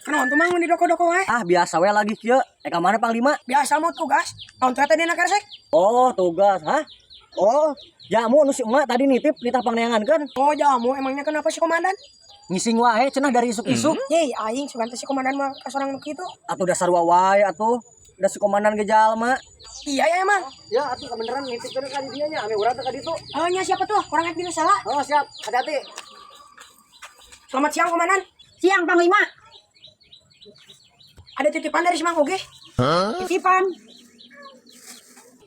Kunaon tuh Mang mun didoko-doko wae? Ah, biasa we lagi kieu. Ka mana Panglima? Biasa mau tugas. Naon teh dina kersek? Oh, tugas. Hah? Oh, jamu nu si emak tadi nitip nitah pangneangankeun. Oh, jamu emangnya kenapa si komandan? Ngising wae cenah dari isuk-isuk. Yey, aing sugan teh si komandan mah ka sorang nu kitu. Atuh dasar wae atuh. Da si komandan ge jalma. Iya ya emang. Ya, atuh kebeneran nitipkeun ka dieu nya, ame urang teh ka ditu. Oh, nya siapa tuh? Kurang ek dina salah. Oh, siap. Hati-hati. Selamat siang komandan. Siang Panglima. Ada titipan dari si Mang Oge. Titipan.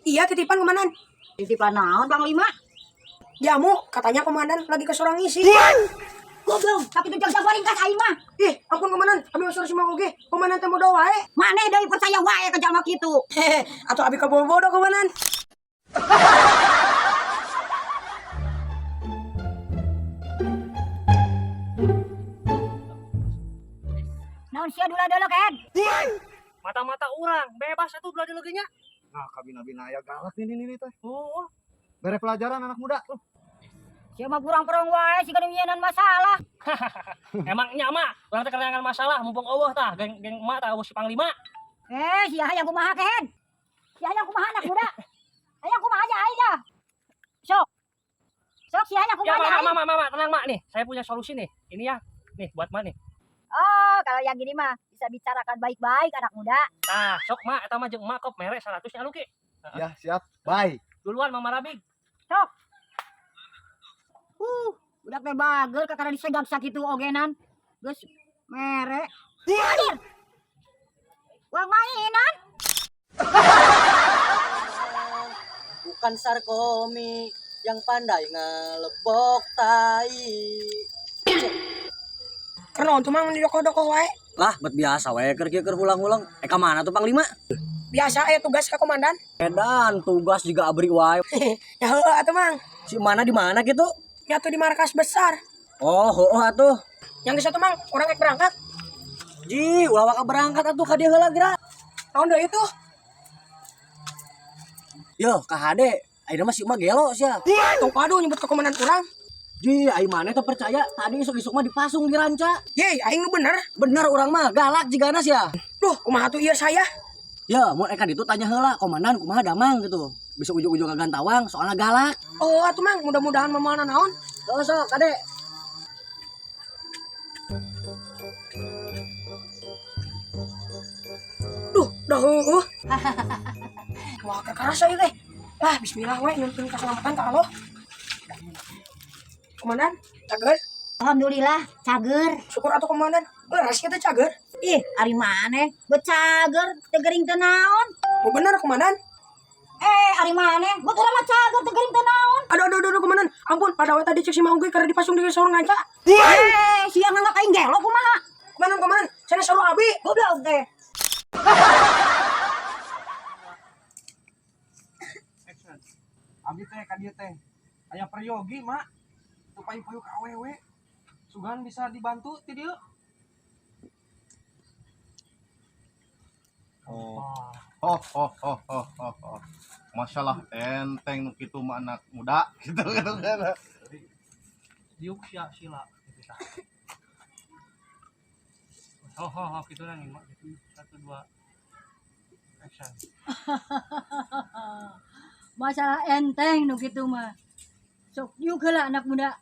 Iya, titipan komandan. Titipan naon Panglima? Jamu, katanya komandan lagi ke sorang isi. Goblok, sakitu jag ringkas aing mah. Ih, ampun komandan, abi mah si Mang Oge. Komandan teh bodoh wae. Maneh deui percaya wae ka jalma kitu. Hehe, atau abi kabodo komandan. Naon sia dula-dula kan? Mata-mata orang bebas atuh dula deuleu nya. Nah, kabina-bina aya galak nih nih teh. Oh, Bere pelajaran anak muda. Tuh. Sia mah kurang-kurang wae siga nu nyieun masalah. Emang nya mak, urang teh kerenangan masalah mumpung eueuh tah, geng-geng emak tah eueuh si Panglima. Eh, sia hayang kumaha kehen? Sia hayang kumaha anak muda? Hayang kumaha aja aing ya. Sok. Sok sia hayang Ya, kumaha mak, aing. mak, mak, mak, tenang mak nih. Saya punya solusi nih. Ini ya, nih buat mak nih. Oh, kalau yang gini mah bisa bicarakan baik-baik anak muda. Tah, sok mak, eta mah jeung emak kop mere 100 nya Luki. Ya, siap. Bye. Duluan Mama Rabig. Sok. Budak teh bageur kakara disegak sakitu ogenan. Geus mere. Anjir. Uang mainan. Bukan Sarkomi yang pandai ngelebok tai. Kunaon tuh Mang mun didoko-doko wae? Lah, bet biasa we keur kieu keur hulang-hulang. Ka mana tuh Panglima? Biasa aya tugas ka komandan. Edan tugas juga abri wae. Ya heueuh atuh Mang. Si mana di mana gitu? Nya tuh di markas besar. Oh, heueuh atuh. Yang geus atuh Mang, urang ek berangkat. Ji, ulah waka berangkat atuh ka dieu heula geura. Naon deui tuh? Yo, ka HD. Ayeuna mah si emak gelo sia. Tong padu nyebut ke komandan urang. Ji, aing maneh teh percaya tadi isuk-isuk mah dipasung di ranca. Ye, aing nu bener. Bener urang mah galak jigana sia. Duh, kumaha tuh ieu saya? Ya, mun eka ditu tanya heula komandan kumaha damang gitu. Bisa ujung-ujung kagantawang soalnya galak. Oh, atuh Mang, mudah-mudahan moal naon. Tuh sok, kade. Duh, dah heueuh. Wah, kerasa ieu teh. Lah, bismillah we nyuhunkeun keselamatan ka Allah. Komandan, cager. Alhamdulillah, cager. Syukur atuh komandan. Leres kita cager. Ih, ari maneh bet cager teu gering teu naon. Oh bener komandan. Eh, ari maneh bet urang mah cager teu gering teu naon. Aduh, aduh, aduh, aduh, komandan. Ampun, pada we tadi cek si Mang Oge keur dipasung di saurang ranca. Eh, sia nganggap aing gelo kumaha? Komandan, komandan, sana saru abi. Goblok teh. Action. Abi teh ka dieu teh. Aya peryogi, Mak. Teu payu-payu ka awewe. Sugan bisa dibantu ti dieu. Oh. Oh, oh, oh, oh, oh, oh. Masalah enteng nu kitu mah anak muda gitu gitu kan. Diuk sia sila gitu tah. Oh, oh, oh, gitu nang mak gitu. 1 2 action. Masalah enteng nu kitu mah. Sok diuk heula anak muda.